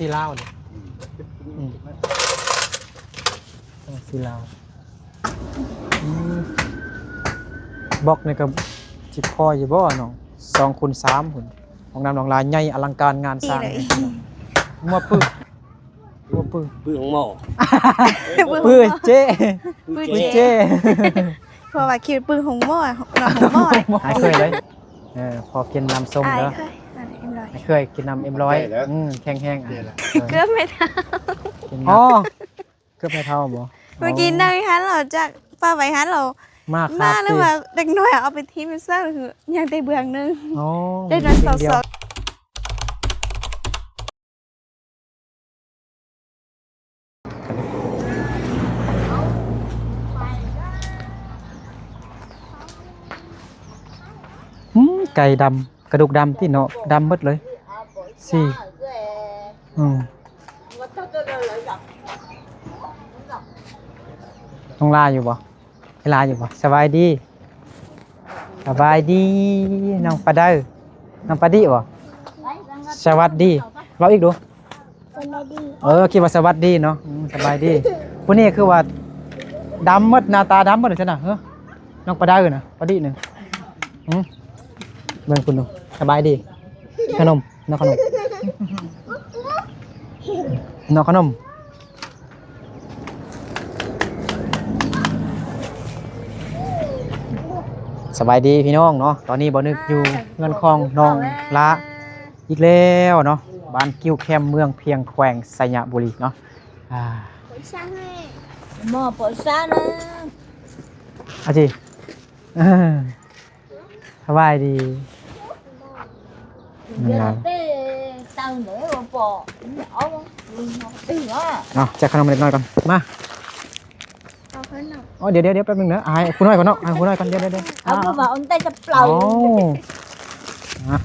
ສີລາວນີ້ ອືມ ອືມ ເປັນສີລາວ ອືມ ບລັອກນີ້ກໍຊິພໍຢູ່ບໍ່ນ້ອງ? ສອງຄູນສາມພຸ້ນ ຫ້ອງນ້ຳນ້ອງລາໃຫຍ່ອະລັງການງານສ້າງ ນີ້ເລີຍ ງົວປຶ້ ງົວປຶ້ ປຶ້ຂອງໝໍ ປຶ້ເຈ້ ປຶ້ເຈ້ ເພາະວ່າຄິດປຶ້ຂອງໝໍ ນ້ອງຂອງໝໍ ຫາຍເຄີຍເລີຍ ເອີ ພໍກິນນ້ຳສົ້ມເດີ ຫາຍເຄີຍ ກິນນ້ຳເອັມຮ້ອຍ ອືມ ແຂງແຮງ ເກືອບແມ່ເຖົ້າ ອໍ ເກືອບແມ່ເຖົ້າບໍ່? ເມື່ອກີ້ນັ່ງຢູ່ຫັ້ນ ລາວຈັກປາໄວ້ຫັ້ນ ລາວມາ ມາແລ້ວວ່າເດັກນ້ອຍເອົາໄປຖິ້ມໃສ່ ຄືຍັງແຕ່ເບື້ອງໜຶ່ງ ອໍ ເດັກນ້ອຍສອງ ອືມ ໄກ່ດຳ ກະດູກດຳຕິເນາະ ດຳໝົດເລີຍ ສີ່ ອືມ ນ້ອງລາຢູ່ບໍ່? ເວລາຢູ່ບໍ່? ສະບາຍດີ ສະບາຍດີ ນ້ອງປາເດີ ນ້ອງປາດິບໍ່? ສະຫວັດດີ ເວົ້າອີກດູ ສະບາຍດີ ເອີ ຄິດວ່າສະຫວັດດີເນາະ ອືມ ສະບາຍດີ ຜູ້ນີ້ຄືວ່າດຳໝົດ ໜ້າຕາດຳໝົດຊັ້ນນະ ເອີ ນ້ອງປາເດີນະ ປາດິນີ້ ຫື ເບິ່ງພຸ້ນດູ ສະບາຍດີ ຂະໜົມ ນ້ອງຂະໜົມ ນ້ອງຂະໜົມ ສະບາຍດີພີ່ນ້ອງເນາະ ຕອນນີ້ບ່າວນຶກຢູ່ເຮືອນຂອງນ້ອງລາອີກແລ້ວເນາະ ບ້ານກິ້ວແຄມ ເມືອງພຽງ ແຂວງໄຊຍະບູລີເນາະ ອ່າ ອາຈິ ສະບາຍດີ ເອົາ ແຈກຂະໜົມເລັກນ້ອຍກ່ອນ ມາ ເອົາຂະໜົມ ອໍ ດຽວໆ ແປັບໜຶ່ງເດີ ໃຫ້ຜູ້ນ້ອຍກ່ອນເນາະ ໃຫ້ຜູ້ນ້ອຍກ່ອນ ດຽວໆ ເອົາ ເອົາ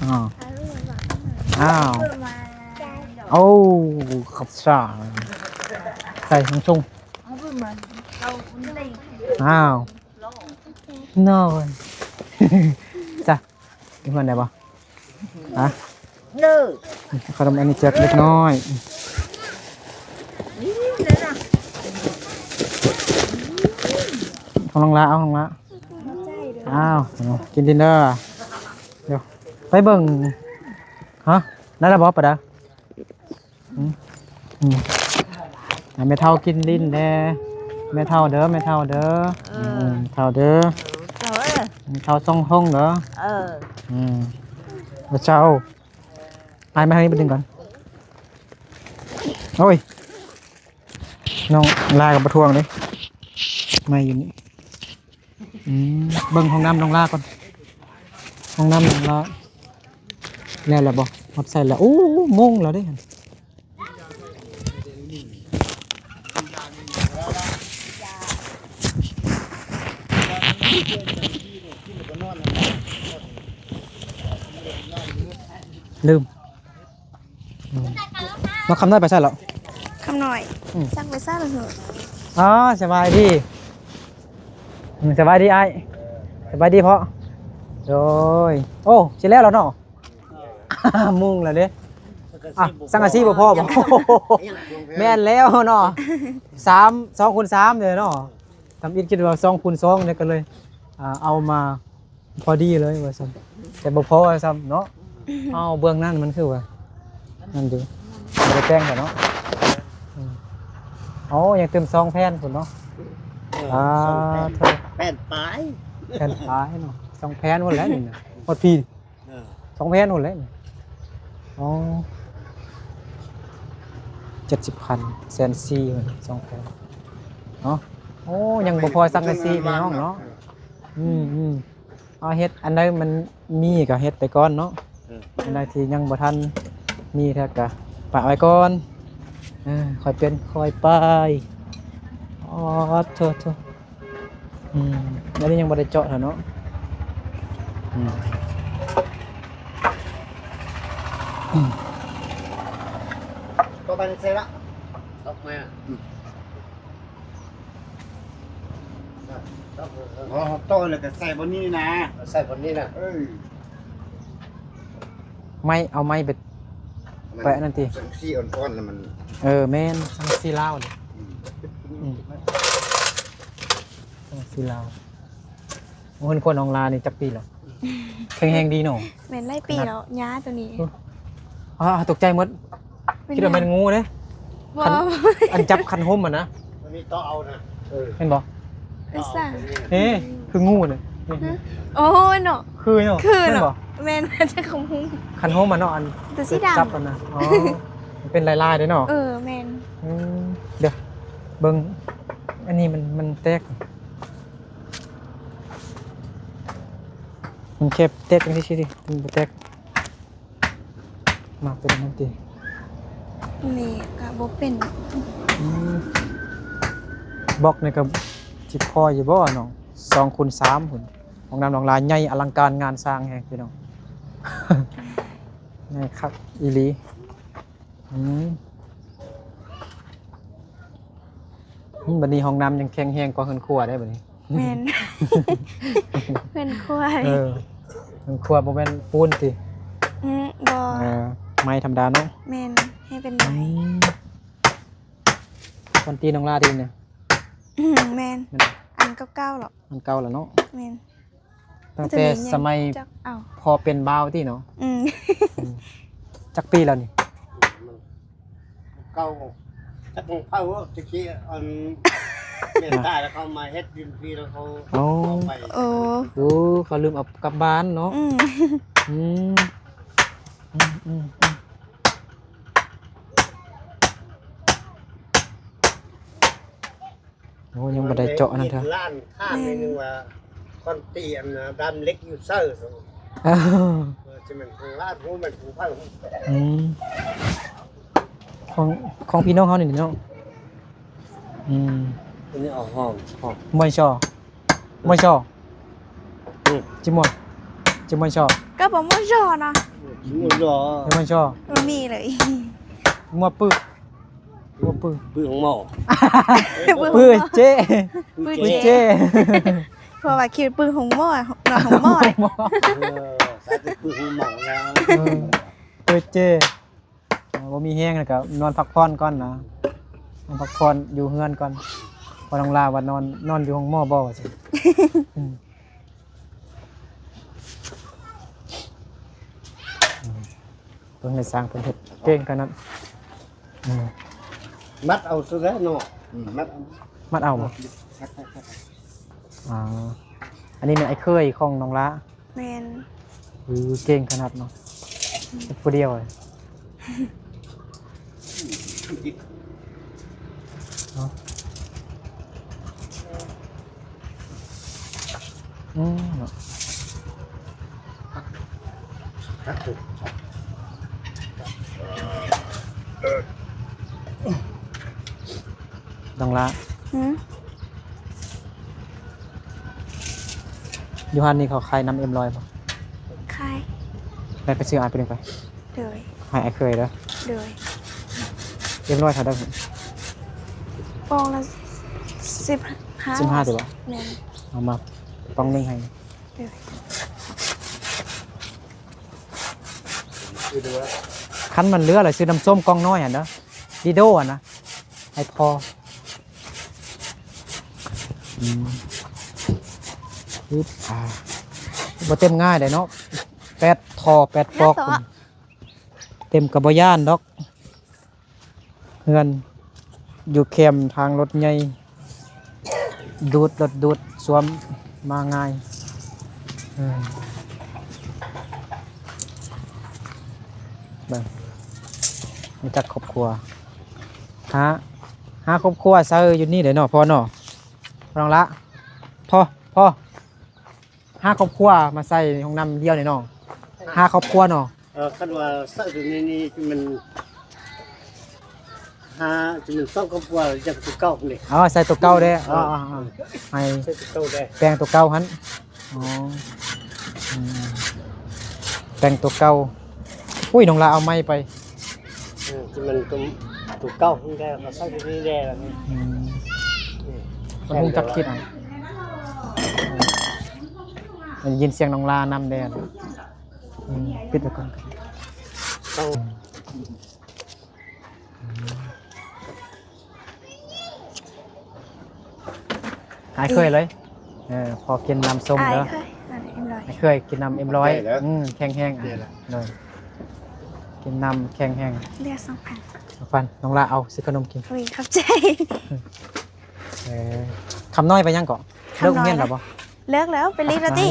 ເອົາ ອ້າວ ໂອ້ ຂອບໃຈ ໃສ່ຊົງ ອ້າວ ນອນ ຈ້ະ ຢູ່ເຮືອນໄດ້ບໍ່? ຮະ? ເດີ ຂະໜົມອັນນີ້ແຈກເລັກນ້ອຍ ຂອງນ້ອງລາ ເອົາ ນ້ອງລາ ອ້າວ ກິນດິນເດີ ດຽວ ໄປເບິ່ງ ຮະ? ໄດ້ແລ້ວບໍ່ປາດາ? ອືມ ອືມ ໃຫ້ແມ່ເຖົ້າກິນດິນແດ່ ແມ່ເຖົ້າເດີ ແມ່ເຖົ້າເດີ ເອີ ອືມ ເຖົ້າເດີ ເອີ ເຖົ້າເອີຍ ແມ່ເຖົ້າສົ່ງໂຮງເດີ ເອີ ອືມ ເຈົ້າ ອ້າຍມາທາງນີ້ບາດໜຶ່ງກ່ອນ ໂອ້ຍ ນ້ອງລາກໍບໍ່ທວງເດ້ ໄມ້ຢູ່ນີ້. ອືມ ເບິ່ງຫ້ອງນ້ຳນ້ອງລາກ່ອນ ຫ້ອງນ້ຳນ້ອງລາ ແລ້ວແລ້ວບໍ່? ຮອດໃສ່ແລ້ວ ໂອ້ ໂມງແລ້ວເດ້ ລືມ. ອືມ ນ້ອງຄຳນ້ອຍໄປໃສແລ້ວ? ຄຳນ້ອຍ ອືມ ຈັກໄປໃສແລ້ວເຫີ? ອໍ ສະບາຍດີ ອືມ ສະບາຍດີອ້າຍ ສະບາຍດີພໍ່ ໂດຍ ໂອ້ ຊິແລ້ວແລ້ວເນາະ ໂມງແລ້ວເດ້ ອ່ະ ສັງກະສີບໍ່ພໍບໍ່? ແມ່ນແລ້ວເນາະ ສາມ ສອງຄູນສາມເດ້ເນາະ ທຳອິດຄິດວ່າສອງຄູນສອງເດ້ ກໍເລີຍ ອ່າ ເອົາມາ ພໍດີເລີຍວ່າຊັ້ນ ແຕ່ບໍ່ພໍຊ້ຳເນາະ ເອົາເບື້ອງນັ້ນມັນຄືວ່າ ນັ້ນຢູ່ ບໍ່ໄດ້ແຕ່ງກັນເນາະ ອືມ ໂອ້ ຍັງຕື່ມສອງແຜ່ນພຸ້ນເນາະ ເອີ ອ່າ ສອງແຜ່ນ ໂທ້ ແຜ່ນປາຍ ແຜ່ນປາຍເນາະ ສອງແຜ່ນພຸ້ນແຫຼະນີ້ນະ ຮອດພີ້ ເອີ ສອງແຜ່ນພຸ້ນແຫຼະນີ້ ອໍ ເຈັດສິບພັນ ແສນສີ່ ສອງແຜ່ນເນາະ ໂອ້ ຍັງບໍ່ພໍສັງກະສີພີ່ນ້ອງເນາະ ອືມໆ ເຮົາເຮັດອັນໃດມັນມີກໍເຮັດໄປກ່ອນເນາະ ເອີ ອັນໃດທີ່ຍັງບໍ່ທັນມີແທ້ກໍປະໄວ້ກ່ອນ ເອີ ຄ່ອຍເປັນຄ່ອຍໄປ ອໍ ໂທ້ໆ ອືມ ອັນນີ້ຍັງບໍ່ໄດ້ເຈາະເທື່ອເນາະ ອືມ ອືມ ຕໍ່ໄປໃສ່ລະ ອອກມາ ອືມ ອໍ ຕໍ່ແລ້ວກໍໃສ່ບ່ອນນີ້ນະ ໃສ່ບ່ອນນີ້ນະ ເອີ ໄມ້ ເອົາໄມ້ໄປ ແປະນັ້ນຕິ ສັງກະສີອ່ອນໆ ແລ້ວມັນ ເອີ ແມ່ນ ສັງກະສີລາວນີ້ ອືມ ອືມ ສັງກະສີລາວ. ໂອ້ ເຮືອນຄົວນ້ອງລານີ້ຈັກປີແລ້ວ? ແຂງແຮງດີເນາະ. ແມ່ນຫຼາຍປີແລ້ວ ຫຍ້າໂຕນີ້. ອາ ຕົກໃຈໝົດ ຄິດວ່າແມ່ນງູເດ້. ບໍ່ ອັນຈັບຄັນຮົ່ມຫັ້ນນະ ຕົວນີ້ຕໍ່ເອົານະ. ເອີ ແມ່ນບໍ່? ເອີ ຄືງູນະ. ໂອ້ຍເນາະ ຄືເນາະ ຄືເນາະ. ແມ່ນບໍ່? ແມ່ນ ຈັກຄັນຮົ່ມ ຄັນຮົ່ມຫັ້ນເນາະ ອັນຕົວສີດຳ ຈັບຫັ້ນນະ. ອໍ ມັນເປັນລາຍໆເດ້ເນາະ. ເອີ ແມ່ນ. ອືມ ດຽວເບິ່ງ ອັນນີ້ມັນ ມັນແຕກ ມັນແຄ່ແຕກຈັ່ງຊີ້ຕິ ມັນບໍ່ແຕກ. ມາເປັນນັ້ນຕິ ນີ້ກະບໍ່ເປັນ. ອືມ ບລັອກນີ້ກະຊິພໍຢູ່ບໍ່ເນາະ ສອງຄູນສາມພຸ້ນ. ຫ້ອງນ້ຳນ້ອງລາໃຫຍ່ອະລັງການງານສ້າງແຮງພີ່ນ້ອງ ໃຫຍ່ຄັກອີ່ຫຼີ. ອືມ ອືມ ບັດນີ້ຫ້ອງນ້ຳຍັງແຂງແຮງກວ່າເຮືອນຄົວໄດ໋ບັດນີ້. ແມ່ນ ເຮືອນຄົວ ເອີ ເຮືອນຄົວບໍ່ແມ່ນປູນຕິ? ອືມ ບໍ່ ເອີ ໄມ້ທຳມະດາເນາະ. ແມ່ນ ໃຫ້ເປັນໄມ້. ອືມ ຄວນຕີນ້ອງລາຕິນີ້? ອືມ ແມ່ນ ແມ່ນ ອັນເກົ່າໆແລ້ວ ອັນເກົ່າແລ້ວເນາະ. ແມ່ນ ຕັ້ງແຕ່ສະໄໝ ຈັກເອົາ ພໍ່ເປັນບ່າວຕິເນາະ. ອືມ ອືມ ຈັກປີແລ້ວນີ້? ເກົ່າ ຈັກຂອງເຜົ່າ ແຕ່ກີ້ອັນ ແມ່ນຕາຍແລ້ວເຂົາມາເຮັດຢູ່ພີ້ແລ້ວເຂົາ ເອົາໄປ. ໂອ້ ໂອ້ ເຂົາລືມເອົາກັບບ້ານເນາະ. ອືມ ອືມ ອືມ ອືມ ອືມ. ໂອ້ ຍັງບໍ່ໄດ້ເຈາະອັນນັ້ນເທື່ອ. ຮ້ານຄ້າ ແມ່ນ ໜຶ່ງວ່າ ຄອນຕີອັນດາມເຫຼັກຢູ່ເຊີ. ເອີ ຊິແມ່ນຂອງຮ້ານ ບໍ່ແມ່ນຂອງໃຜ. ອືມ ຂອງ ຂອງພີ່ນ້ອງເຮົານີ້ເນາະ. ອືມ ອັນນີ້ເອົາຫ້ອງ ຫ້ອງ ມວຍຊໍ ມວຍຊໍ. ອືມ ຈິມວຍ ຈິມວຍຊໍ ກໍບໍ່ມວຍຊໍນະ. ຈິມວຍຊໍ ຈິມວຍຊໍ ບໍ່ມີເລີຍ. ມວຍປຶ ມວຍປຶ ປຶຂອງໝໍ ປຶເຈ້ ປຶເຈ້ ເພາະວ່າຄິດປຶຂອງໝໍ ນອນຂອງໝໍ. ເອີ ສາຍແຕ່ປຶຂອງໝໍແລ້ວ. ເອີ ປຶເຈ້. ເອີ ບໍ່ມີແຮງແລ້ວກໍນອນພັກຜ່ອນກ່ອນນະ ນອນພັກຜ່ອນຢູ່ເຮືອນກ່ອນ. ພໍນ້ອງລາວ່ານອນ ນອນຢູ່ໂຮງໝໍບໍ່ ວ່າຊັ້ນ. ອືມ ອືມ ເບິ່ງໃນຊ່າງເພິ່ນເຮັດເກັ່ງຂະໜາດ. ອືມ ມັດເອົາຊະແລ້ວເນາະ. ອືມ ມັດເອົາ ມັດເອົາບໍ່? ອ່າ ອັນນີ້ແມ່ນອ້າຍເຂີຍຂອງນ້ອງລາ. ແມ່ນ. ເອີ ເກັ່ງຂະໜາດເນາະ ເຮັດຜູ້ດຽວເລີຍເນາະ. ອືມ ເນາະ ນ້ອງລາ. ຫື? ຢູ່ຮ້ານນີ້ເຂົາຂາຍນ້ຳເອັມຮ້ອຍບໍ່? ຂາຍ. ໄປ ໄປຊື້ອ້າຍຜູ້ໜຶ່ງໄປ. ໂດຍ. ໃຫ້ອ້າຍເຂີຍເດີ. ໂດຍ. ເອັມຮ້ອຍເທົ່າໃດ? ປອງລະສິບຫ້າ. ສິບຫ້າຕິບໍ່? ແມ່ນ. ເອົາມາປອງໜຶ່ງໃຫ້. ໂດຍ. ຄັນມັນເຫຼືອລະຊື້ນ້ຳສົ້ມກ່ອງນ້ອຍຫັ້ນເດີ ດີໂດຫັ້ນນະ ໃຫ້ພໍ. ອືມ ອຶບ ອ່າ ບໍ່ເຕັມງ່າຍໃດເນາະ ແປດທໍ່ແປດປອກ ເຕັມກໍບໍ່ຢ້ານດອກ. ເຮືອນຢູ່ແຄມທາງລົດໃຫຍ່ ດູດ ລົດດູດຊວມມາງ່າຍ. ເອີ ເບິ່ງ ມີຈັກຄອບຄົວ ຫາ ຫາຄອບຄົວໃສ່ຢູ່ນີ້ເດ້ເນາະ ພໍ່ເນາະ ພໍ່ນ້ອງລະ ພໍ່ ພໍ່. ຫ້າຄອບຄົວມາໃສ່ຫ້ອງນ້ຳດຽວນີ້ເນາະ ຫ້າຄອບຄົວເນາະ. ເອີ ຄັນວ່າໃສ່ຕົວນີ້ນີ້ມັນຫ້າ ຈະແມ່ນສອງຄອບຄົວ ຈະຕົວເກົ່ານີ້. ອໍ ໃສ່ຕົວເກົ່າເດ້. ເອີ ອໍ ໃຫ້ໃສ່ຕົວເກົ່າເດ້ ແປງຕົວເກົ່າຫັ້ນ. ອໍ ອືມ ແປງຕົວເກົ່າ. ອຸ້ຍ ນ້ອງລາເອົາໄມ້ໄປ. ເອີ ທີ່ມັນຕົວ ຕົວເກົ່າຫັ້ນແຫຼະ ເຮົາໃສ່ຕົວນີ້ແຫຼະ. ອືມ ມັນຮູ້ຈັກຄິດ. ໄດ້ຍິນສຽງນ້ອງລານຳແດ່. ອືມ ປິດໄວ້ກ່ອນ. ເອົາ. ອ້າຍເຄີຍເລີຍ. ເອີ ພໍກິນນ້ຳສົ້ມເດີ. ອ້າຍເຄີຍ ອັນເອັມຮ້ອຍ ອ້າຍເຄີຍກິນນ້ຳເອັມຮ້ອຍ. ຂອບໃຈເດີ. ອືມ ແຂງແຮງ. ຂອບໃຈເດີ. ໂດຍ ກິນນ້ຳແຂງແຮງ. ເຫຼືອສອງພັນ. ສອງພັນ ນ້ອງຫຼ້າເອົາຊື້ຂະໜົມກິນ. ໂອ້ຍ ຂອບໃຈ. ເອີ ຄຳນ້ອຍໄປຍັງເກາະ? ຄຳນ້ອຍ ເລີກໂຮງຮຽນແລ້ວບໍ່? ເລີກແລ້ວ ໄປລີກແລ້ວຕິ.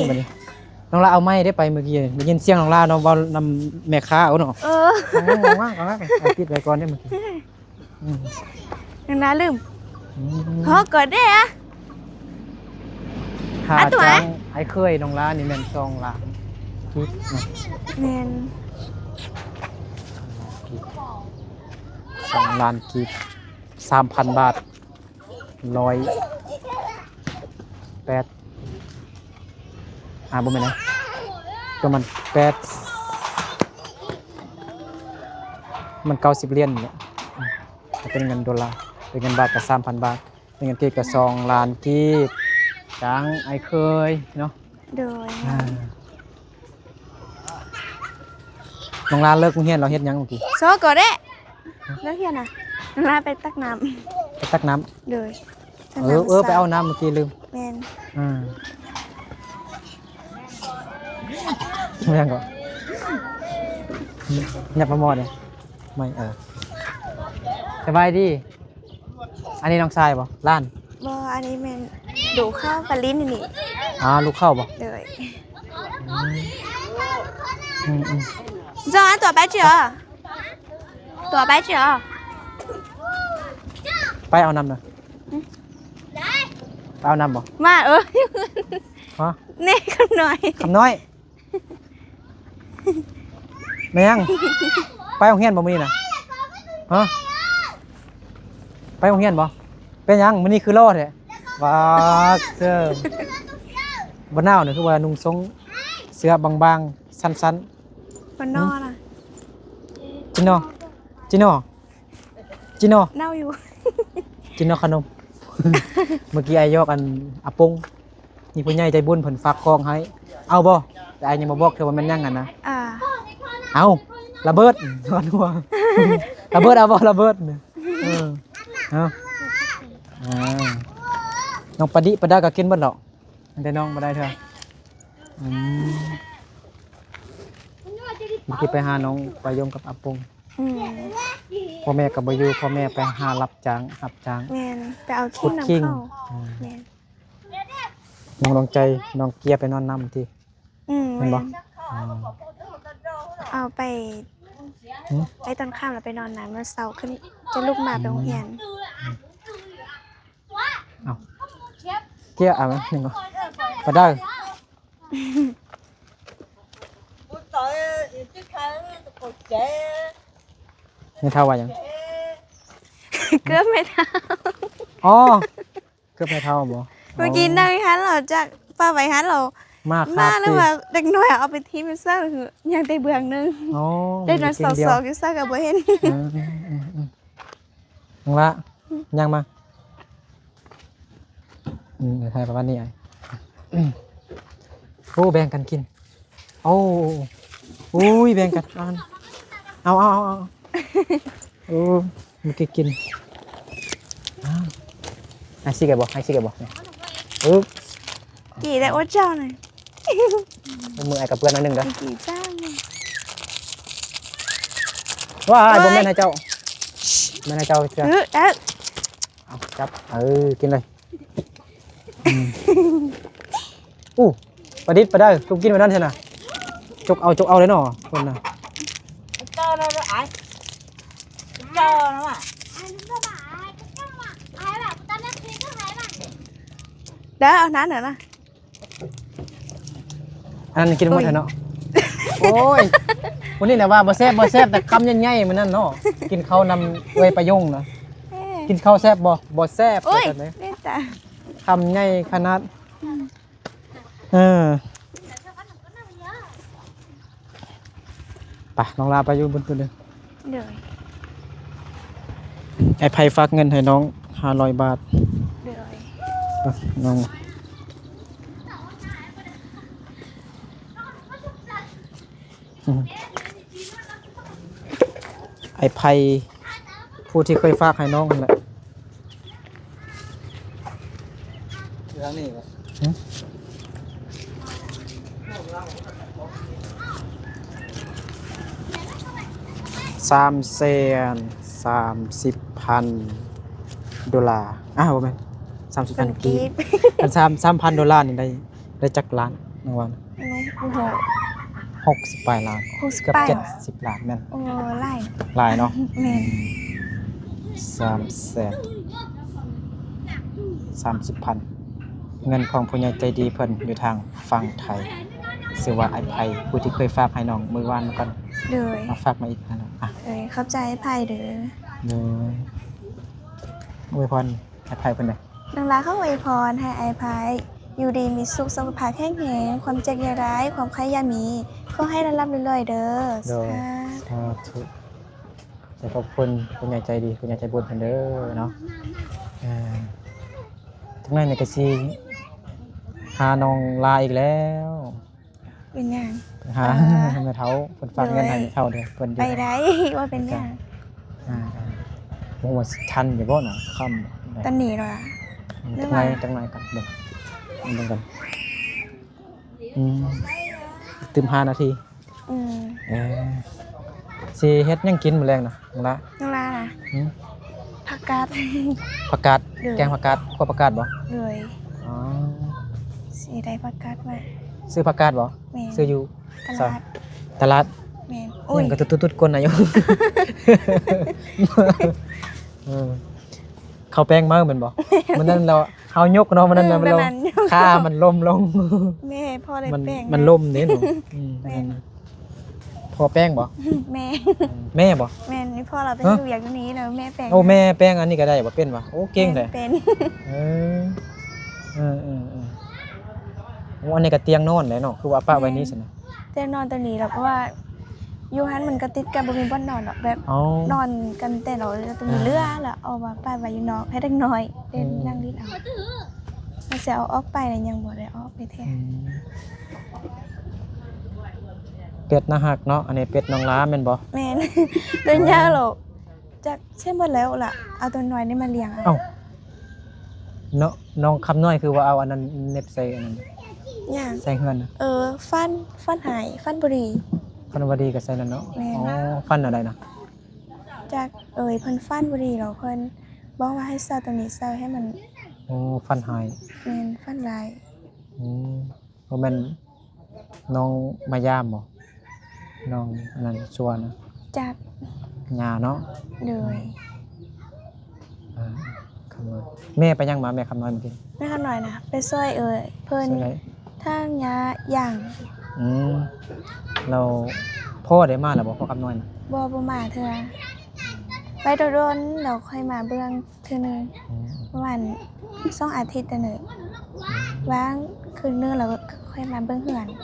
ນ້ອງຫຼ້າເອົາໄມ້ໄດ້ໄປມື້ກີ້ ໄດ້ຍິນສຽງນ້ອງຫຼ້າເນາະ ເວົ້ານຳແມ່ຄ້າເອົາເນາະ. ເອີ ເອົາ ເອົາ ເອົາ ເອົາ ເອົາ ເອົາ ປິດໄວ້ກ່ອນເດ້ມື້ກີ້. ອືມ ນ້ອງຫຼ້າລືມ. ອືມ ຂໍກ່ອນເດ້ອະ. ຄ່າຈ້າງອ້າຍເຄີຍນ້ອງຫຼ້ານີ້ແມ່ນສອງລ້ານກີບເນາະ. ແມ່ນ ສອງລ້ານກີບ ສາມພັນບາດ ຮ້ອຍແປດ ອ່າ ບໍ່ແມ່ນນະ ປະມານແປດ ມັນເກົ້າສິບຫຼຽນນີ້ແຫຼະ. ອືມ ເປັນເງິນໂດລາ ເປັນເງິນບາດກໍສາມພັນບາດ ເປັນເງິນກີບກໍສອງລ້ານກີບ ຈ້າງອ້າຍເຄີຍເນາະ. ໂດຍ ອ່າ ນ້ອງຫຼ້າເລີກໂຮງຮຽນແລ້ວເຮັດຫຍັງມື້ກີ້? ຊໍກໍໄດ້ ເລີກຮຽນນະ ນ້ອງຫຼ້າໄປຕັກນ້ຳ. ໄປຕັກນ້ຳ? ໂດຍ ເອີ ເອີ ໄປເອົານ້ຳມື້ກີ້ລືມ. ແມ່ນ ອືມ ແມ່ນກໍ ຫຍັບມາໝໍ້ເດ້ ໄມ້ ເອີ ສະບາຍດີ. ອັນນີ້ນ້ອງຊາຍບໍ່? ຫຼານ? ບໍ່ ອັນນີ້ແມ່ນລູກເຂົາໄປຫຼິ້ນນີ້. ອ່າ ລູກເຂົາບໍ່? ໂດຍ ອືມ ອືມໆ ຈອນຕົວໄປເຈີ ຕົວໄປເຈີ ໄປເອົານ້ຳນະ. ຫຶ? ໄປເອົານ້ຳບໍ່? ມາ ເອີ ຮະ? ນີ້ຄຳນ້ອຍ ຄຳນ້ອຍ ແມ່ນຫຍັງ? ໄປໂຮງຮຽນບໍ່ມື້ນີ້ນະ? ຮະ? ໄປໂຮງຮຽນບໍ່? ເປັນຫຍັງມື້ນີ້ຄືຫຼໍ່ແທ້? ບາດເຊີ ບໍ່ໜາວນີ້ ຄືວ່ານຸ່ງຊົງເສື້ອບາງໆ ສັ້ນໆ. ບໍ່ໜາວນະ ຈິນນໍ ຈິນນໍ. ຈິນນໍ ເນົ່າຢູ່ ຈິນນໍຂະໜົມ. ເມື່ອກີ້ອ້າຍຢອກອັນອາປົງ ມີຜູ້ໃຫຍ່ໃຈບຸນເພິ່ນຝາກຂອງໃຫ້ ເອົາບໍ່? ແຕ່ອ້າຍຍັງບໍ່ບອກເທື່ອວ່າແມ່ນຫຍັງຫັ້ນນະ. ອ່າ ເອົາ ລະເບີດ ລະເບີດເອົາບໍ່? ລະເບີດ. ເອີ ເອົາ ອ່າ ນ້ອງປະດິປະດາກໍກິນເບິດແລ້ວ ແຕ່ນ້ອງບໍ່ໄດ້ເທື່ອ. ອືມ ເມື່ອກີ້ໄປຫານ້ອງປາຍົງກັບອາປົງ. ອືມ ພໍ່ແມ່ກໍບໍ່ຢູ່ ພໍ່ແມ່ໄປຫາຮັບຈ້າງ ຮັບຈ້າງ. ແມ່ນ ໄປເອົາຄີງນຳເຂົາ. ອືມ ແມ່ນ ນ້ອງດວງໃຈ ນ້ອງເກຍໄປນອນນຳຕິ. ອືມ ແມ່ນບໍ່? ແມ່ນ ອໍ ເອົາໄປ ຫຶ? ໄປຕອນຄ່ຳແລ້ວໄປນອນນຳ ມື້ເຊົ້າຂຶ້ນຈະລຸກມາໄປໂຮງຮຽນ. ອືມ ເອົາ ເກຍ ເອົາ ປາເດີ. ແມ່ເຖົ້າວ່າຫຍັງ? ເກືອບແມ່ເຖົ້າ. ອໍ ເກືອບແມ່ເຖົ້າບໍ? ເມື່ອກີ້ນັ່ງຢູ່ຫັ້ນ ແລ້ວຈັກປ້າໄວ້ຫັ້ນ ແລ້ວມາຄາບ ມາແລ້ວວ່າເດັກນ້ອຍເອົາໄປຖິ້ມຢູ່ໃສ ຍ່າງແຕ່ເບື້ອງໜຶ່ງ. ອໍ ເດັກນ້ອຍຊອກໆຢູ່ໃສກໍບໍ່ເຫັນ. ເອີ ເອີ ເອີ ນ້ອງລະ ຍ່າງມາ. ອືມ ໃຫ້ປະມານນີ້ອ້າຍ. ໂອ້ ແບ່ງກັນກິນ. ໂອ້ ໂອ້ຍ ແບ່ງກັນ ເອົາ ເອົາ ເອົາ ເອົາ. ໂອ້ ເມື່ອກີ້ກິນ. ອ້າວ ໃຫ້ຊິກະບໍ່? ໃຫ້ຊິກະບໍ່? ອຶບ ກີ້ໄດ້ອົດເຈົ້ານະ. ມືອ້າຍກະເປື້ອນໜ້ອຍໜຶ່ງເດີ. ກີ້ຈ້າງ. ວ້າຍ ໂອ້ຍ ບໍ່ແມ່ນໃຫ້ເຈົ້າ ແມ່ນໃຫ້ເຈົ້າເທື່ອ. ເອີ ເອີ ເອົາ ຈັບ ເອີ ກິນເລີຍ. ອືມ ອູ້ ປາດິດປາໄດ ທຸບກິນໄວ້ນັ້ນຊັ້ນນະ. ຈົກເອົາ ຈົກເອົາເລີຍເນາະ ຄົນນະ. ເດີ ເອົານັ້ນນະ. ອັນນັ້ນກິນໝົດແລ້ວເນາະ. ໂອ້ຍ ໂອ້ຍ ຜູ້ນີ້ນະວ່າບໍ່ແຊບ ບໍ່ແຊບ ແຕ່ຄຳໃຫຍ່ໆ ມື້ນັ້ນເນາະ. ກິນເຂົ້ານຳເອື້ອຍປາຍົງນະ. ເອີ ກິນເຂົ້າແຊບບໍ່? ບໍ່ແຊບ. ໂອ້ຍ ວ່າຊັ້ນເດ້ ເປັນຕາ ຄຳໃຫຍ່ຂະໜາດ. ອືມ ເອີ ໄປ ນ້ອງລາໄປຢູ່ບຸນພຸ້ນເດີ. ໂດຍ ອ້າຍໄພຝາກເງິນໃຫ້ນ້ອງຫ້າຮ້ອຍບາດ. ໂດຍ ໄປ ນ້ອງ ອືມ ອ້າຍໄພ ຜູ້ທີ່ເຄີຍຝາກໃຫ້ນ້ອງຫັ້ນແຫຼະ. ທາງນີ້ບໍ່? ຫຶ? ສາມແສນສາມສິບພັນໂດລາ. ອ້າວ ບໍ່ແມ່ນ ສາມສິບພັນ ເປັນກີບ ກີບ ຄັນສາມ ສາມພັນໂດລານີ້ໄດ້ ໄດ້ຈັກລ້ານ ນ້ອງວ່ານະ? ໂອ້ໂຫ ຫົກສິບປາຍລ້ານ ຫົກສິບ ເກືອບປາຍ ເຈັດສິບລ້ານ ແມ່ນ? ໂອ້ ຫຼາຍ ຫຼາຍເນາະ. ແມ່ນ ສາມແສນສາມສິບພັນ ເງິນຂອງຜູ້ໃຫຍ່ໃຈດີເພິ່ນຢູ່ທາງຝັ່ງໄທ ຊື່ວ່າອ້າຍໄພ ຜູ້ທີ່ເຄີຍຝາກໃຫ້ນ້ອງມື້ວານມາກ່ອນ. ໂດຍ ມາຝາກມາອີກຫັ້ນນະ. ອ່ະ ເອີຍ ຂອບໃຈອ້າຍໄພເດີ. ໂດຍ ອວຍພອນ ອ້າຍໄພເພິ່ນເດ້. ນ້ອງລາຂໍອວຍພອນໃຫ້ອ້າຍໄພຢູ່ດີມີສຸກ ສຸຂະພາບແຂງແຮງ ຄວາມເຈັບຢ່າໄດ້ ຄວາມໄຂ້ຢ່າມີ ຂໍໃຫ້ລ່ຳໆລວຍໆເດີ. ໂດຍ ສາທຸ ສາທຸ. ຂອບໃຈ ຂອບຄຸນຜູ້ໃຫຍ່ໃຈດີ ຜູ້ໃຫຍ່ໃຈບຸນເພິ່ນເດີເນາະ. ເອີ ຈັ່ງໃດນີ້ກະຊິຫານ້ອງລາອີກແລ້ວ. ເປັນຫຍັງ? ໄປຫາ ອ່າ ແມ່ເຖົ້າ ເພິ່ນຝາກເງິນໃຫ້ແມ່ເຖົ້າເດ້ ເພິ່ນຢູ່ ໄປໄດ້ ບໍ່ເປັນຫຍັງ. ອ່າ ບໍ່ຮູ້ວ່າຊິທັນຢູ່ບໍ່ນະ ຄ່ຳ ຕອນນີ້ລະ ອືມ ຈັກໜ້ອຍ ຈັກໜ້ອຍກ່ອນ ເບິ່ງ ເບິ່ງກ່ອນ. ອືມ ຕື່ມຫ້ານາທີ. ອືມ ເອີ ຊິເຮັດຫຍັງກິນມື້ແລງນະ ນ້ອງລາ? ນ້ອງລານະ? ຫຶ? ຜັກກາດ ຜັກກາດ. ໂດຍ ແກງຜັກກາດ ຂົ້ວຜັກກາດບໍ່? ໂດຍ ອໍ ຊິໄດ້ຜັກກາດມາ. ຊື້ຜັກກາດບໍ່? ແມ່ນ ຊື້ຢູ່ຕະຫຼາດ ຕະຫຼາດ. ແມ່ນ ໂອ້ຍ ກະຕຸດໆໆ ກົ້ນນະຢູ່. ເອີ ເຂົ້າແປ້ງມາແມ່ນບໍ່? ແມ່ນ ມື້ນັ້ນລະ ເຮົາຍົກເນາະ ມັນນັ້ນ ເອີ ມັນລົງ ມັນລົ້ມລົງ. ແມ່ ພໍໄດ້ແປ້ງ ມັນລົ້ມເດ້ເນາະ. ອືມ ແມ່ນ ພໍ່ແປ້ງບໍ່? ແມ່ ແມ່ບໍ່? ແມ່ນ ອີ່ພໍ່ລາວໄປເຮັດວຽກຢູ່ນີ້ເນາະ ແມ່ແປ້ງ. ໂອ້ ແມ່ແປ້ງອັນນີ້ກະໄດ້ບໍ່? ເປັນບໍ່? ໂອ້ ເກັ່ງແທ້. ເປັນ ເອີ ເອີ ເອີ ເອີ. ໂອ້ ອັນນີ້ກະຕຽງນອນແຫຼະເນາະ ຄືວ່າປະໄວ້ນີ້ຊັ້ນນະ? ຕຽງນອນໂຕນີ້ລະ ເພາະວ່າຢູ່ຫັ້ນມັນກະຕິດກັນ ບໍ່ມີບ່ອນນອນດອກ ແບບ ອໍ ນອນກັນແຕ່ລະ ໂຕນີ້ເຫຼືອລະ ເອົາມາປະໄວ້ຢູ່ນອກໃຫ້ເດັກນ້ອຍ ອືມ ຫຼິ້ນ ນັ່ງຫຼິ້ນເອົາ. ວ່າຊິເອົາອອກໄປລະຍັງບໍ່ໄດ້ອອກເລີຍແທ້. ອືມ ເປັດໜ້າຮັກເນາະ ອັນນີ້ເປັດນ້ອງລາແມ່ນບໍ່? ແມ່ນ ເດີນຍາກແລ້ວ ຈັກໃຊ້ໝົດແລ້ວລະ ເອົາໂຕນ້ອຍນີ້ມາລ້ຽງເອົາ. ເອົ້າ ເນາະ ນ້ອງຄຳນ້ອຍຄືວ່າເອົາອັນນັ້ນເໜັບໃສ່ອັນນັ້ນ ຫຍັງ? ໃສ່ເຮືອນນະ. ເອີ ຝັນ ຝັນຮ້າຍ ຝັນບໍ່ດີ. ຝັນບໍ່ດີກະໃສ່ນັ້ນເນາະ. ແມ່ນ ອໍ ຝັນແນວໃດນະ? ຈັກເອີຍ ເພິ່ນຝັນບໍ່ດີແລ້ວ ເພິ່ນບອກວ່າໃຫ້ໃສ່ໂຕນີ້ ໃສ່ໃຫ້ມັນ. ໂອ້ ຝັນຮ້າຍ. ແມ່ນ ຝັນຮ້າຍ. ອືມ ບໍ່ແມ່ນນ້ອງມາຢາມບໍ່? ນ້ອງອັນນັ້ນຊົວນະ ຈັກ ຍ່າເນາະ. ໂດຍ ອ່າ ຄຳນ້ອຍ ແມ່ໄປຫຍັງມາ ແມ່ຄຳນ້ອຍມື້ກີ້? ແມ່ຄຳນ້ອຍນະ ໄປຊ່ວຍເອີຍເພິ່ນ ຊ່ວຍໄດ້ ຖາງຫຍ້າຢາງ. ອືມ ແລ້ວພໍ່ໄດ້ມາແລ້ວບໍ່ ພໍ່ຄຳນ້ອຍນະ? ບໍ່ ບໍ່ມາເທື່ອ ໄປດົນໆ ແລ້ວຄ່ອຍມາເບິ່ງ ເທື່ອໜຶ່ງ. ອືມ ປະມານສອງອາທິດເທື່ອໜຶ່ງ. ອືມ ວ່າງເຄິ່ງໜຶ່ງແລ້ວກໍຄ່ອຍມາເບິ່ງເຮືອນ. ອໍ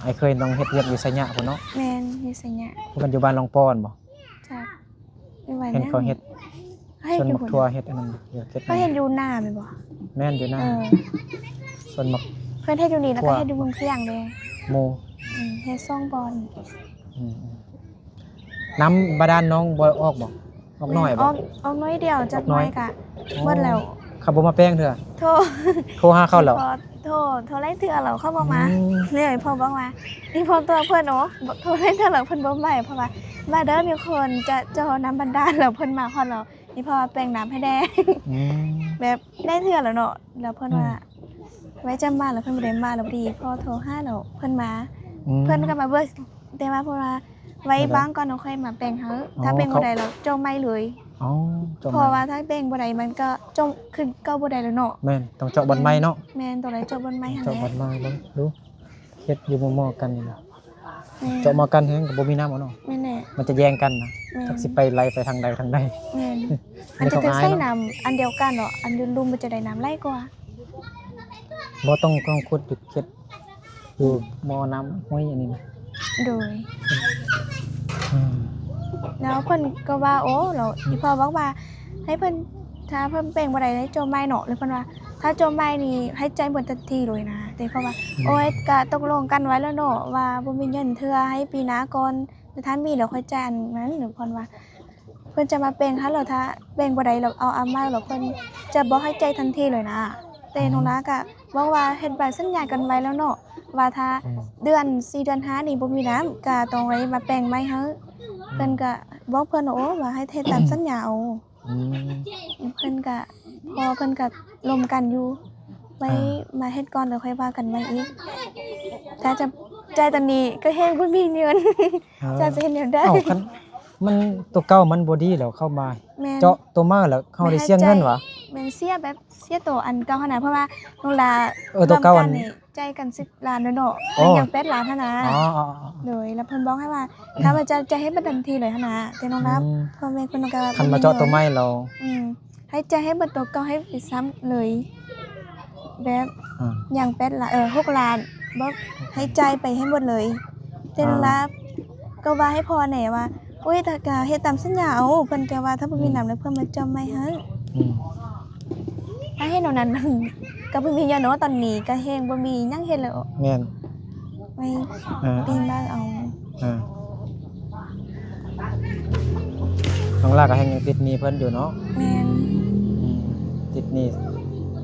ອ້າຍເຄີຍຕ້ອງເຮັດວຽກຢູ່ໄຊຍະພຸ້ນເນາະ? ແມ່ນ ຢູ່ໄຊຍະ. ບໍ່ແມ່ນຢູ່ບ້ານລອງປ້ອນບໍ່? ຈັກ ຢູ່ບ້ານຫຍັງ? ເຫັນເຂົາເຮັດ ເຮັດ ສວນໝາກຖົ່ວ ເຮັດອັນນັ້ນ ເຮັດ ເຂົາເຮັດຢູ່ນາແມ່ນບໍ່? ແມ່ນ ຢູ່ນາ. ເອີ ສວນໝາກ ເພິ່ນເຮັດຢູ່ນີ້ ແລ້ວກໍເຮັດຢູ່ເມືອງພຽງເດ້. ໝູ່ ອືມ ເຮັດສອງບ່ອນ. ອືມ ນ້ຳບາດານນ້ອງບໍ່ອອກບໍ່? ອອກໜ້ອຍບໍ່? ອອກ ອອກໜ້ອຍດຽວ ຈັກໜ້ອຍກະໝົດແລ້ວ. ອໍ ເຂົາບໍ່ມາແປງເທື່ອ? ໂທ ໂທຫາເຂົາແລ້ວ? ໂທ ໂທຫຼາຍເທື່ອແລ້ວ ເຂົາບໍ່ມາ. ອືມ ເລີຍພໍ່ບອກວ່າ ອີ່ພໍ່ຕົວະເພິ່ນ. ໂອ້ ໂທຫຼາຍເທື່ອແລ້ວ ເພິ່ນບໍ່ມາ ເພາະວ່າ ມາເດີ ມີຄົນຈະເຈາະນ້ຳບາດານ ແລ້ວເພິ່ນມາຮອດແລ້ວ ອີ່ພໍ່ແປງນ້ຳໃຫ້ແດ່. ອືມ ແບບຫຼາຍເທື່ອແລ້ວເນາະ ແລ້ວເພິ່ນວ່າ ອືມ ໄວ້ຈະມາ ແລ້ວເພິ່ນບໍ່ໄດ້ມາ ແລ້ວພໍດີພໍ່ໂທຫາ ແລ້ວເພິ່ນມາ. ອືມ ເພິ່ນກໍມາເບີກ ແຕ່ວ່າເພິ່ນວ່າ ໄວ້ ແລ້ວ ວ່າງກ່ອນແລ້ວຄ່ອຍມາແປງໃຫ້. ອໍ ຖ້າແປງບໍ່ໄດ້ແລ້ວເຈາະໃໝ່ເລີຍ. ອໍ ເຈາະໃໝ່ ເພາະວ່າຖ້າແປງບໍ່ໄດ້ມັນກໍເຈາະຄືເກົ່າບໍ່ໄດ້ແລ້ວເນາະ. ແມ່ນ ຕ້ອງເຈາະບ່ອນໃໝ່ເນາະ. ແມ່ນ ຕ້ອງໄດ້ເຈາະບ່ອນໃໝ່ຫັ້ນແຫຼະ. ເຈາະບ່ອນໃໝ່ເບິ່ງດູ ເຮັດຢູ່ໝໍ້ໆກັນນີ້ນະ. ແມ່ນ ເຈາະໝໍ້ກັນແຮງກໍບໍ່ມີນ້ຳເອົາເນາະ. ແມ່ນແຫຼະ ມັນຈະແຍ່ງກັນນະ. ແມ່ນ ຈັກຊິໄປໄຫຼໄປທາງໃດທາງໃດ. ແມ່ນ ມັນຈະຖືກໃຊ້ນ້ຳອັນດຽວກັນເນາະ ອັນຢູ່ລຸ່ມມັນຈະໄດ້ນ້ຳໄຫຼກວ່າ. ບໍ່ຕ້ອງ ຕ້ອງຂຸດຢູ່ເຂດ ຢູ່ໝໍ້ນ້ຳຫ້ວຍອັນນີ້ນະ. ໂດຍ ອືມ ແລ້ວເພິ່ນກໍວ່າ ໂອ້ ແລ້ວ ອືມ ອີ່ພໍ່ບອກວ່າ ໃຫ້ເພິ່ນ ຖ້າເພິ່ນແປງບໍ່ໄດ້ໃຫ້ເຈາະໃໝ່ເນາະ ແລ້ວເພິ່ນວ່າ ຖ້າເຈາະໃໝ່ນີ້ໃຫ້ຈ່າຍໝົດທັນທີເລີຍນະ. ແຕ່ເພິ່ນວ່າ ອືມ ໂອ້ຍ ກະຕົກລົງກັນໄວ້ແລ້ວເນາະ ວ່າບໍ່ມີເງິນເທື່ອ ໃຫ້ປີໜ້າກ່ອນ ແຕ່ຖ້າມີແລ້ວຄ່ອຍຈ່າຍອັນນັ້ນ. ແລ້ວເພິ່ນວ່າ ເພິ່ນຈະມາແປງໃຫ້ ແລ້ວຖ້າແປງບໍ່ໄດ້ ແລ້ວເອົາອາມາ ແລ້ວເພິ່ນຈະບໍ່ໃຫ້ຈ່າຍທັນທີເລີຍນະ. ແຕ່ ອືມ ນ້ອງລາກະບອກວ່າເຮັດໃບສັນຍາກັນໄວ້ແລ້ວເນາະ ວ່າຖ້າ ອືມ ເດືອນສີ່ເດືອນຫ້ານີ້ບໍ່ມີນ້ຳ ກະຕ້ອງໄດ້ມາແປງໃໝ່ໃຫ້. ອືມ ເພິ່ນກະບອກເພິ່ນ ໂອ້ ວ່າໃຫ້ເຮັດຕາມສັນຍາເອົາ. ອືມ ເພິ່ນກະ ພໍ່ເພິ່ນກະລົມກັນຢູ່ ໄວ້ ອ່າ ມາເຮັດກ່ອນ ແລ້ວຄ່ອຍວ່າກັນໃໝ່ອີກ. ຖ້າຈະຈ່າຍຕອນນີ້ກະແຮງບໍ່ມີເງິນ ເອີ ຈະ ຈະເຮັດແນວໃດ? ເອົ້າ ຄັນມັນ ໂຕເກົ່າມັນບໍ່ດີແລ້ວເຂົ້າມາ ແມ່ນ ເຈາະໂຕໃໝ່ແລ້ວເຮົາໄດ້ເສຍເງິນຫວາ? ແມ່ນ ເສຍແບບ ເສຍໂຕອັນເກົ່າຫັ້ນນະ ເພາະວ່ານ້ອງລາ ເອີ ໂຕເກົ່າອັນ ລວມກັນນີ້ຈ່າຍກັນສິບລ້ານແລ້ວເນາະ ໂອ້ ຍັງແປດລ້ານຫັ້ນນະ. ອໍ ໂດຍ ແລ້ວເພິ່ນບອກໃຫ້ວ່າ ອືມ ຖ້າວ່າຈະ ຈະເຮັດບັດທັນທີເລີຍຫັ້ນນະ ແຕ່ນ້ອງລາ ອືມ ພໍ່ແມ່ເພິ່ນກໍວ່າ ຄັນມາເຈາະໂຕໃໝ່ແລ້ວ ອືມ ໃຫ້ຈ່າຍໃຫ້ເບິດໂຕເກົ່າໃຫ້ໄປຊ້ຳເລີຍ ແບບ ອ່າ ຍັງແປດລ້ານ ເອີ ຫົກລ້ານ ແບບໃຫ້ຈ່າຍໄປໃຫ້ໝົດເລີຍ. ແຕ່ ອ່າ ນ້ອງລາກໍວ່າໃຫ້ພໍ່ແດ່ວ່າ ໂອ້ຍ ຖ້າກະເຮັດຕາມສັນຍາເອົາ ເພິ່ນກະວ່າຖ້າບໍ່ມີ ອືມ ນ້ຳແລ້ວເພິ່ນມາເຈາະໃໝ່ໃຫ້. ອືມ ຖ້າເຮັດແນວນັ້ນ ກະບໍ່ມີຫຍັງເນາະ ຕອນນີ້ກະແຮງບໍ່ມີຫຍັງເຮັດແລ້ວ. ແມ່ນ ໄວ້ ອ່າ ປີໃໝ່ເອົາ. ອ່າ ນ້ອງລາກະແຮງຍັງຕິດໜີ້ເພິ່ນຢູ່ເນາະ. ແມ່ນ ອືມ ຕິດໜີ້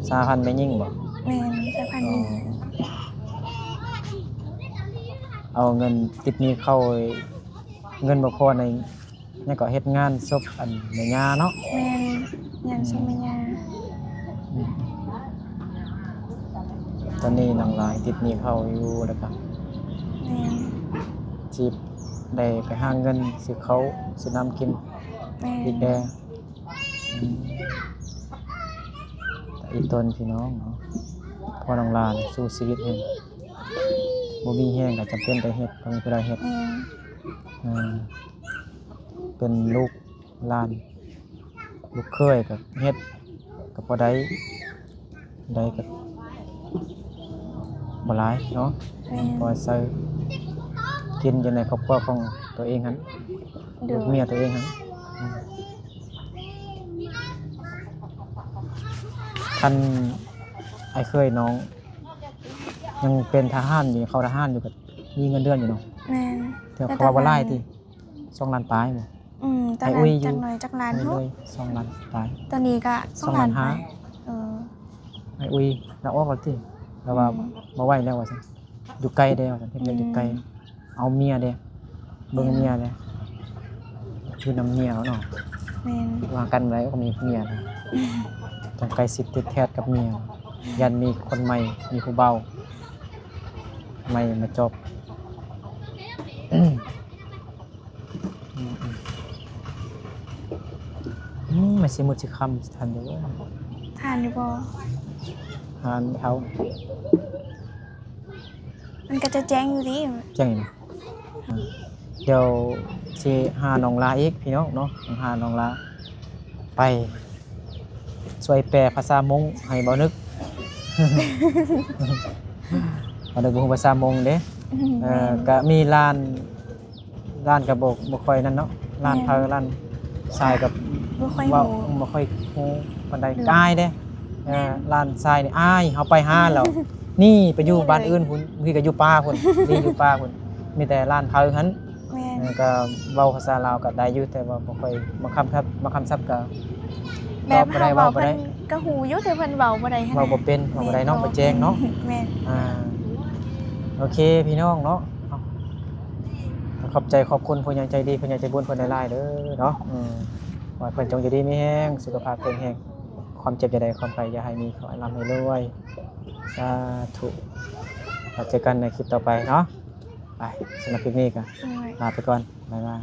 ສະຫະພັນແມ່ຍິງບໍ? ແມ່ນ ສະຫະພັນແມ່ຍິງ. ອໍ ເອົາເງິນຕິດໜີ້ເຂົາ ເງິນບໍ່ພໍໃນ ຍັງກໍເຮັດງານສົບອັນແມ່ຍ່າເນາະ. ແມ່ນ ງານສົບແມ່ຍ່າ. ອືມ ຕອນນີ້ນ້ອງລາຕິດໜີ້ເຂົາຢູ່ ແລ້ວກໍ ແມ່ນ ຊິໄດ້ໄປຫາເງິນຊື້ເຂົ້າຊື້ນ້ຳກິນ ແມ່ນ ອີກແດ່. ອືມ ອີກຕົນພີ່ນ້ອງເນາະ ເພາະນ້ອງລານີ້ສູ້ຊີວິດແຮງ ບໍ່ມີແຮງກໍຈຳເປັນໄດ້ເຮັດ ຕ້ອງມີຜູ້ໃດເຮັດ. ແມ່ນ ເປັນລູກຫຼານ ລູກເຂີຍກໍເຮັດ ກໍພໍໄດ້ ໄດ້ກໍບໍ່ຫຼາຍເນາະ. ແມ່ນ ພໍໃຊ້ກິນຢູ່ໃນຄອບຄົວຂອງຕົວເອງຫັ້ນ ໂດຍ ລູກເມຍຕົວເອງຫັ້ນ. ອືມ ຄັນອ້າຍເຂີຍນ້ອງຍັງເປັນທະຫານຢູ່ ເຂົ້າທະຫານຢູ່ ກໍມີເງິນເດືອນຢູ່ເນາະ. ແມ່ນ ແຕ່ເຂົາວ່າບໍ່ຫຼາຍຕິ ສອງລ້ານປາຍບໍ? ອືມ ຕອນນັ້ນຈັກໜ້ອຍຈັກລ້ານ ໃຫ້ອຸ້ຍ ສອງລ້ານປາຍ ຕອນນີ້ກະສອງລ້ານປາຍ. ເອີ ໃຫ້ອຸ້ຍລາອອກແລ້ວຕິ ລາວວ່າ ອືມ ບໍ່ໄຫວແລ້ວວ່າຊັ້ນ ຢູ່ໄກແດ່ວ່າຊັ້ນ ເຮັດວຽກຢູ່ໄກ ອືມ ເອົາເມຍແດ່ ເບິ່ງເມຍແດ່ ແມ່ນ ຢູ່ນຳເມຍເນາະ. ແມ່ນ ວ່າກັນໄວ້ກໍມີເມຍ ອືມ ຕ້ອງໃກ້ຊິດຕິດແທດກັບເມຍ ຢ້ານມີຄົນໃໝ່ ມີຜູ້ບ່າວໃໝ່ມາຈອບ. ອືມ ອືມ ອືມ ມັນຊິມືດຊິຄ່ຳ ຊິທັນຢູ່ບໍ່? ທັນຢູ່ບໍ່? ທານເທົ່າ ມັນກໍຈະແຈ້ງຢູ່ຕິ. ແຈ້ງຢູ່ນະ. ອ່າ ດຽວຊິຫານ້ອງລາອີກ ພີ່ນ້ອງເນາະ ຫານ້ອງລາ ໄປຊ່ວຍແປພາສາມົ້ງໃຫ້ບ່າວນຶກ. ບ່າວນຶກບໍ່ຮູ້ພາສາມົ້ງເດ້. ອືມ ເອີ ແມ່ນ ກະມີຫຼານ ຫຼານກະບໍ່ ບໍ່ຄ່ອຍນັ້ນເນາະ ຫຼານ ແມ່ນ ເຖົ້າຫຼານຊາຍກະ ບໍ່ຄ່ອຍ ເວົ້າ ຮູ້ ບໍ່ຄ່ອຍຮູ້ປານໃດ ໂດຍ ກະອາຍເດ້. ເອີ ແມ່ນ ຫຼານຊາຍນີ້ອາຍ ເຮົາໄປຫາແລ້ວ ໜີໄປຢູ່ ໜີເລີຍ ບ້ານອື່ນພຸ້ນ ບາງທີກະຢູ່ປ່າພຸ້ນ ໜີຢູ່ປ່າພຸ້ນ ມີແຕ່ຫຼານເຖົ້າຫັ້ນ. ແມ່ນ ເອີ ກະເວົ້າພາສາລາວກະໄດ້ຢູ່ ແຕ່ວ່າບໍ່ຄ່ອຍ ບາງຄຳສັບ ບາງຄຳສັບກະ ແບບເຮົາເວົ້າ ເວົ້າບໍ່ໄດ້ ເພິ່ນກະຮູ້ຢູ່ ແຕ່ເພິ່ນເວົ້າບໍ່ໄດ້ຫັ້ນ ເວົ້າບໍ່ເປັນ ເວົ້າບໍ່ໄດ້ເນາະ ແມ່ນ ບໍ່ແຈ້ງເນາະ. ແມ່ນ ອ່າ ໂອເຄ ພີ່ນ້ອງເນາະ ເອົາ ຂອບໃຈຂອບຄຸນຜູ້ໃຫຍ່ໃຈດີ ຜູ້ໃຫຍ່ໃຈບຸນເພິ່ນຫຼາຍໆເດີເນາະ. ເອີ ຂໍໃຫ້ເພິ່ນຈົ່ງຢູ່ດີມີແຮງ ສຸຂະພາບແຂງແຮງ ຄວາມເຈັບຢ່າໄດ້ ຄວາມໄຂ້ຢ່າໃຫ້ມີ ຂໍໃຫ້ລ່ຳໃຫ້ລວຍ ສາທຸ. ແລ້ວເຈີກັນໃນຄລິບຕໍ່ໄປເນາະ. ໄປ ສຳລັບຄລິບນີ້ກໍ ໂດຍ ລາໄປກ່ອນ ບາຍບາຍ.